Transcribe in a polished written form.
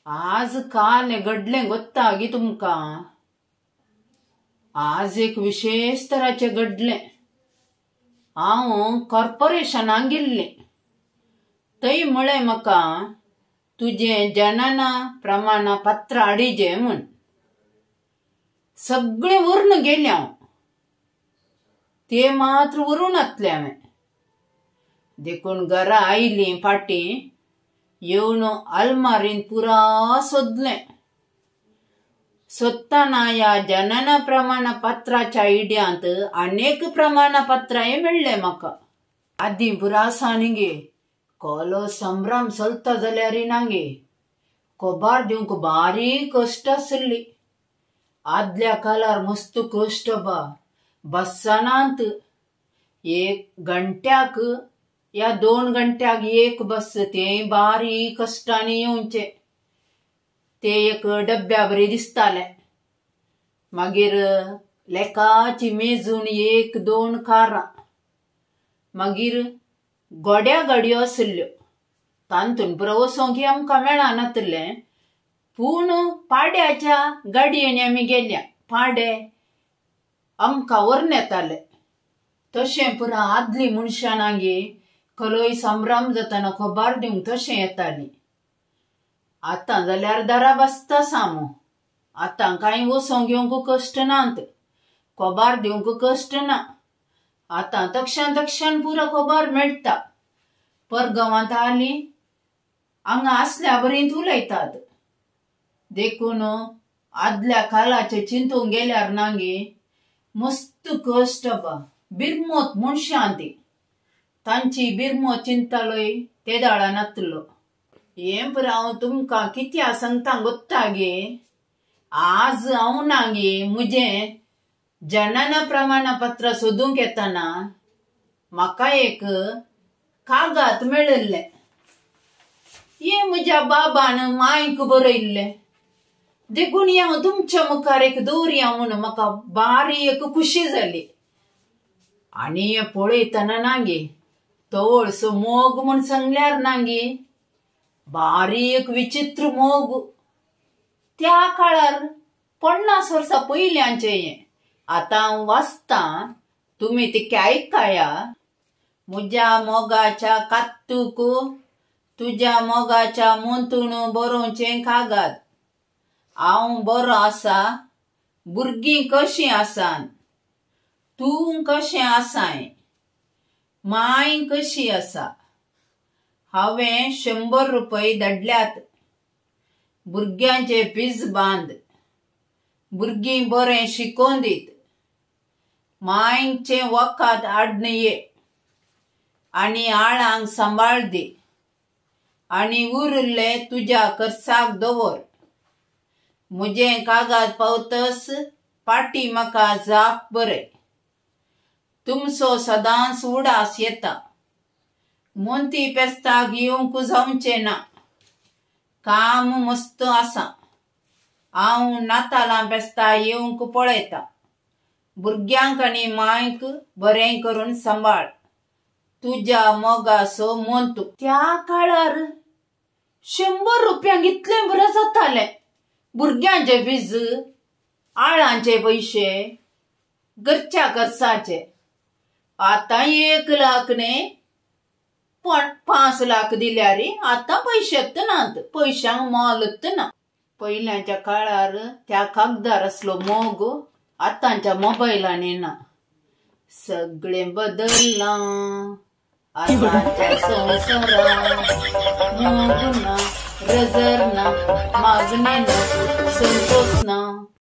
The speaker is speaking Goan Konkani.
आज काल घडलें गोत्ता गी तुमकां. आज एक विशेष तराचें घडलें. हांव कॉर्पोरेशनाक गेल्लें. थंय म्हळें म्हाका तुजें जनन प्रमाणपत्र हाडिजें म्हूण. सगळें व्हरून गेलें हांव. तें मात्र व्हरूं नासलें हांवें. देखून घरा आयलीं फाटीं येवन आलमारीन पुरा सोदलें. सोदतना ह्या जनन प्रमाणपत्राच्या इड्यांत अनेक प्रमाणपत्रांय मेळ्ळें म्हाका. आदीं पुरा आसा न्ही गे, कोलो संभ्रम चलता जाल्यार ना गे, कोबार दिवंक बारीक कश्ट आसली. आदल्या काळार मस्त कश्ट बा. बस्सानांत एक घंट्याक या 2 घंट्याक एक बस, तें बारीक कश्टांनी येवचें. ते एक डब्ब्या बरी दिसतालें. मागीर लेकाची मेजून 1 2 कारां. मागीर गोड्या गाडयो आशिल्ल्यो. तातूंत पुरो वचोंक आमकां मेळनासलें. पूण पाड्याच्या गाडयेनी आमी गेल्या. पाडे आमकां व्हरून येताले. तशें पुरा आदली मनशां ना गे, खलोय संभ्रम जातना खबर दिवंक तशें येतालीं. आतां जाल्यार दारा बसता सामू. आतां कांय वचोंक येवंक कश्ट नात, खबर दिवंक कश्ट ना. आतां तक्षण तक्षण पुरो खबर मेळटा. परगांवांत आली हांगा आसल्या बरींत उलयतात. देखून आदल्या काळाचें चिंतूंक गेल्यार ना गे, मस्त कश्ट बा. बिरमोत मनशां ती, तांची बिरमोत चिंतालोय ते दाळा नातलो. हें पुरो हांव तुमकां कित्याक सांगता गोत्ता गे, आज हांव ना गे म्हजें जनन प्रमाणपत्र सोदूंक येतना म्हाका एक कागद मेळिल्लें. हें म्हज्या बाबान मांयक बरयल्लें. देखून हांव तुमच्या मुखार एक दवरया म्हूण म्हाका बारी एक खुशी जाली. आनी हें पळयतना ना गे, तवळसो मोग म्हूण सांगल्यार ना गे, बारी एक विचित्र मोग. त्या काळार 50 वर्सां पयल्यांचें हें. आतां हांव वाचतां, तुमी तिके आयकाया. म्हज्या मोगाच्या कात्तूक तुज्या मोगाच्या मोंतून बरोवचें कागद. हांव बरो आसा, भुरगीं कशीं आसात, तूं कशें आसाय, मांय कशी आसा. हांवें 100 रुपये धाडल्यात. भुरग्यांचे फीज बांद, भुरगीं बरें शिकोवन दीत, मांयचें वखद हाडून ये आनी आळांक सांबाळ दी आनी उरिल्लें तुज्या खर्चाक दवर. म्हजें कागद पावतस पाटी म्हाका जाप बरय. तुमचो सदांच उडास येता. मोंती पेस्ताक येवंक जावचें ना. काम मस्त आसा. हांव नातालां पेस्ता येवंक पळयता. भुरग्यांक आनी मांयक बरें करून सांबाळ. तुज्या मोगाचो मोंतू. त्या काळार 100 रुपयांक इतलें बरें जातालें. भुरग्यांचे फीज, आळांचे पयशे, घरच्या खर्चाचे. आतां 1 लाख न्ही 5 लाख दिल्यार आतां पयशेच नात, पयशांक मोलच ना. पयल्यांच्या काळार त्या कागदार आसलो मोग आतांच्या मोबायलांनी ना. सगळें बदल्लां आतांच्या संवसारांत. मोग ना, रजर ना, मागणें ना, संतोष ना.